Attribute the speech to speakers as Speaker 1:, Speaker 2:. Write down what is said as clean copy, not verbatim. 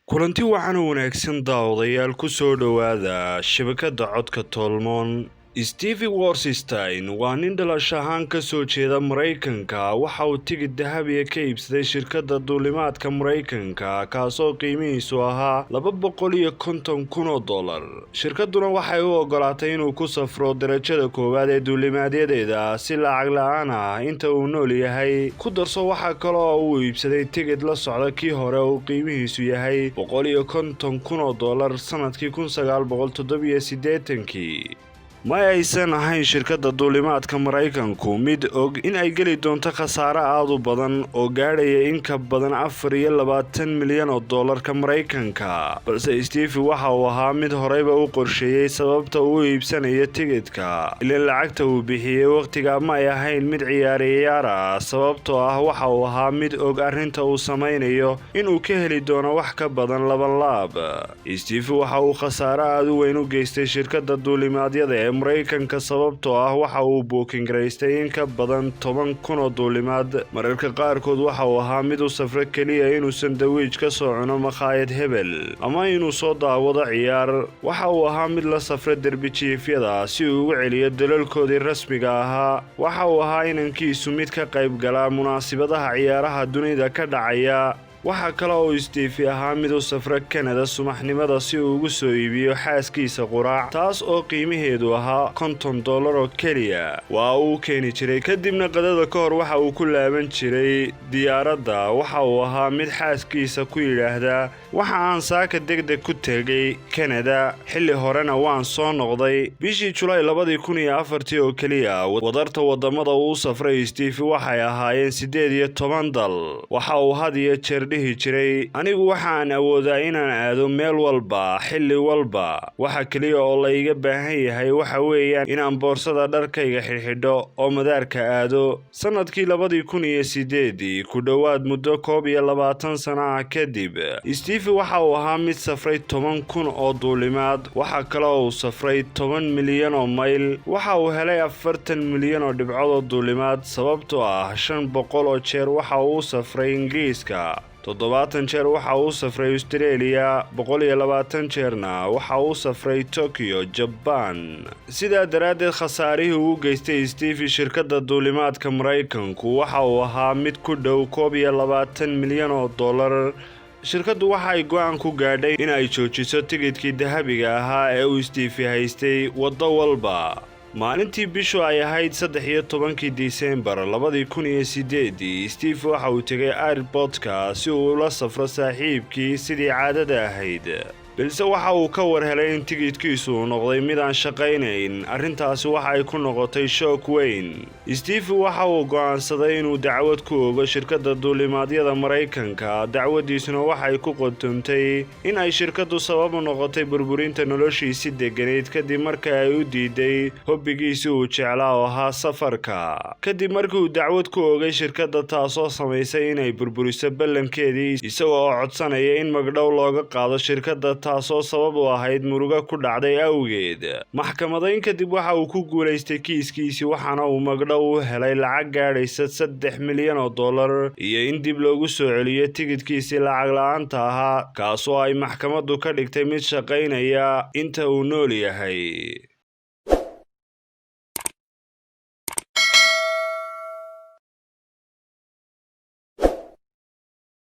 Speaker 1: Kulanti wacan oo wanaagsan, daawadayaal. Ku soo dhowaada shabakadda Codka Tolmoon. Steve Worstein waa nin dhalasho ahaan ka soo jeeda Maraykanka. Waxa uu tigidh dahabiya ka iibsaday shirkadda duulimaadka Maraykanka, kaasoo qiimihiisu ahaa $250,000. Shirkadduna waxay u ogolaatay inuu ku safro darajada koowaad ee duulimaadyadeeda si lacag la-aan ah inta uu nool yahay. Ku darso, waxaa kaloo uu iibsaday tigidh la socda kii hore uu qiimihiisu yahay $150,000 sanadkii 1987-kii. Ma aysan ahayn shirkadda duulimaadka Maraykanku mid og in ay geli doonto khasaare aad u badan oo gaadhaya in ka badan 24 milyan oo dollarka Maraykanka. Balse Steve waxa uu ahaa mid horeyba u qorsheeyey sababta uu iibsanayo tigidhka, ilan lacagta uu bixiyey wakhtiga ma ay ahayn mid ciyaar ah, sababtoo ah waxa uu ahaa mid og arrinta uu samaynayo inuu ka heli doono wax ka badan laban laab. Steve waxa uu khasaare aad u weyn u geystay shirkadda duulimaadyada ee Maraykanka, sababtoo ah waxa uu booking garaystay in ka badan 10,000 oo duulimaad. Mararka qaarkood waxa uu ahaa mid u safro keliya inuu sandawiij ka soo cuno makhaayad hebel ama inuu soo daawado ciyaar. Waxa uu ahaa mid la safra derbijiifyada si uu ugu celiyo dalalkoodii rasmiga ahaa. Waxa uu ahaa inankiisu mid ka qayb gala munaasibadaha ciyaaraha dunida ka dhacaya. Waxaa kale oo Steve ahaa mid u safra Kanada subaxnimada si uu ugu soo iibiyo xaaskiisa quraac, taas oo qiimaheedu ahaa $50 oo keliya. Waa uu keeni jiray, kadibna qadada ka hor waxa uu ku laaban jiray diyaaradda. Waxa uu ahaa mid xaaskiisa ku yidhaahdaa: "Waxa aan saaka degdeg ku tegay Kanada, xilli horena waan soo noqday." Bishii Julaay 2004-tii oo keliya, wadarta wadamada uu safray Steve waxay ahaayeen 18 dal. Waxa uu had iyo jeer dhihi jiray: "Anigu waxaan awoodaa inaan aado meel walba, xilli walba. Waxa keliya oo la iga baahan yahay waxa weeyaan inaan boorsada dharkayga xidhxidho oo madaarka aado." Sanadkii 2008-dii, ku dhowaad muddo 21 sano ah kadib, Steve waxa uu ahaa mid safray 10,000 oo duulimaad. Waxa kale oo uu safray 10 milyan oo mayl. Waxa uu helay 40 milyan oo dhibcood oo duulimaad, sababtoo ah 500 oo jeer waxa uu u safray Ingiriiska, 70 jeer waxa uu safray Australia, 120 jeerna waxa uu safray Tokyo, Jabaan. Sidaa daraaddeed, khasaarihii uu geystay Steve shirkadda duulimaadka Maraykanku waxa uu ahaa mid ku dhow 21 milyan oo dollar. Shirkaddu waxa ay go-aan ku gaadhay in ay joojiso tigidhkii dahabiga ahaa ee uu Steve haystay waddo walba. Maalintii bishu ay ahayd 13-kii Disembar 2008-dii, Steve waxa uu tegay airportka si uu ula safro saaxiibkii sidii caadada ahayd, balse waxa uu ka war helay in tigidhkiisu uu noqday mid aan shaqaynayn. Arrintaasi waxa ay ku noqotay shock weyn. Steve waxa uu go'aansaday inuu dacwad ku ogo shirkadda duulimaadyada Maraykanka. Dacwadiisuna waxay ku qotontay in ay shirkaddu sabab u noqotay burburinta noloshiisi degganayd, kadib markii ay u diiday hobbigiisii uu jeclaa oo ahaa safarka. Kadib markii uu dacwad ku ogay shirkadda, taasoo samaysay inay burburiso ballankeedii, isaga oo codsanaya in magdhow looga qaado shirkadda, taasoo sabab u ahayd murugo ku dhacday awgeed. Maxkamadayn kadib waxa uu ku guulaystay kiiskiisii, waxaana uu magdhow u helay lacag gaadhaysa 3 milyan oo dollar iyo in dib loogu soo celiyo tigidhkiisii lacag la-aanta ahaa, kaasoo ay maxkamaddu ka dhigtay mid shaqaynaya inta uu nool yahay.